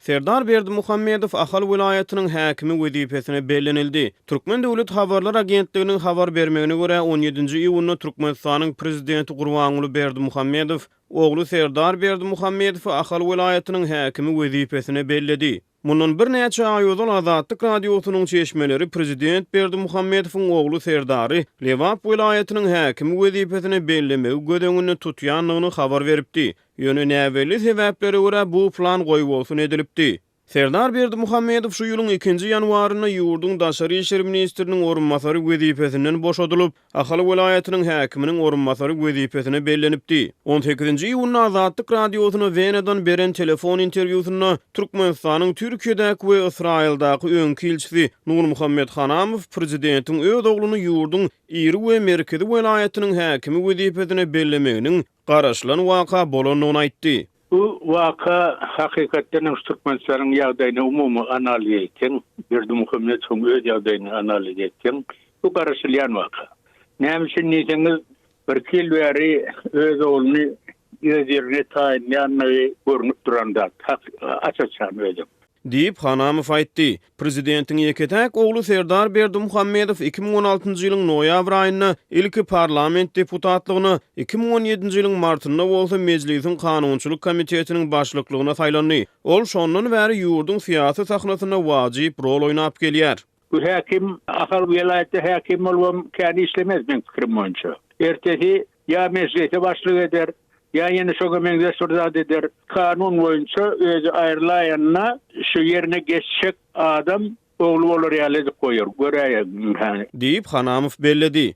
Serdar Berdimuhamedow Ahal welaýatynyň häkimi wezipesine bellenildi. Türkmen döwlet habarlar agentliginiň habar bermegine görä, on ýedinji iýunda Türkmenistanyň Prezidenti Gurbanguly Berdimuhamedow ogly Serdar Berdimuhamedowy Ahal welaýatynyň häkimi wezipesine belledi. Mundan birnäçe aý ozal Azatlyk Radiosynyň çeşmeleri prezident Berdimuhamedowyň ogly Serdary Lebap welaýatynyň häkimi wezipesine bellemegi göz öňünde tutýandygyny habar beripdi. Ýöne näbelli sebäplere görä bu plan goýbolsun edilipdi. Serdar Berdimuhamedow şu ýylyň ikinji ýanwarynda ýurduň daşary işler ministriniň orunbasary wezipesinden boşadylyp, Ahal welaýatynyň häkiminiň orunbasary wezipesine bellenipdi. On sekizinji iýunda Azatlyk Radiosyna Wenadan beren telefon interwýusynda Türkmenistanyň Türkiýedäki we Ysraýyldaky öňki ilçisi Nurmuhammet Hanamow prezidentiň öz ogluny ýurduň iri we merkezi welaýatynyň häkimi wezipesine bellemeginiň garaşylan waka bolandygyny aýtdy. Bu waka hakykatdan hem şu Türkmenistanyň ýagdaýyny umumy analiz etseň, Berdimuhamedowyň öz ýagdaýyny analiz etseň, bu garaşylýan waka. Näme üçin diýseňiz, birki ýyl bäri öz ogluny öz ýerine taýynlaýandygy görnüp duran zat, aç-açan özem. Diýip, Hanamow aýtdy. Prezidentiň ýeke-täk ogly Serdar Berdimuhamedow 2016-njy ýylyň noýabr aýynda ilki parlament deputatlygyna, 2017-nji ýylyň martynda bolsa Mejlisiň kanunçylyk komitetiniň başlyklygyna saýlandy. Ol şondan bäri ýurduň syýasy sahnasynda wajyp rol oýnap gelýär. Bu häkim Ahal welaýatda häkim bolubam kän işlemez meň pikirim boýunça. Ertesi Ýa mejlise başlyk eder, ýa ýene şoňa meňzeş bir zat eder. Kanun boýunça özi aýrylaýanda şu ýerine geçjek adam ogly bolar ýaly edip goýar. Göräýeň. Diýip, Hanamow belledi.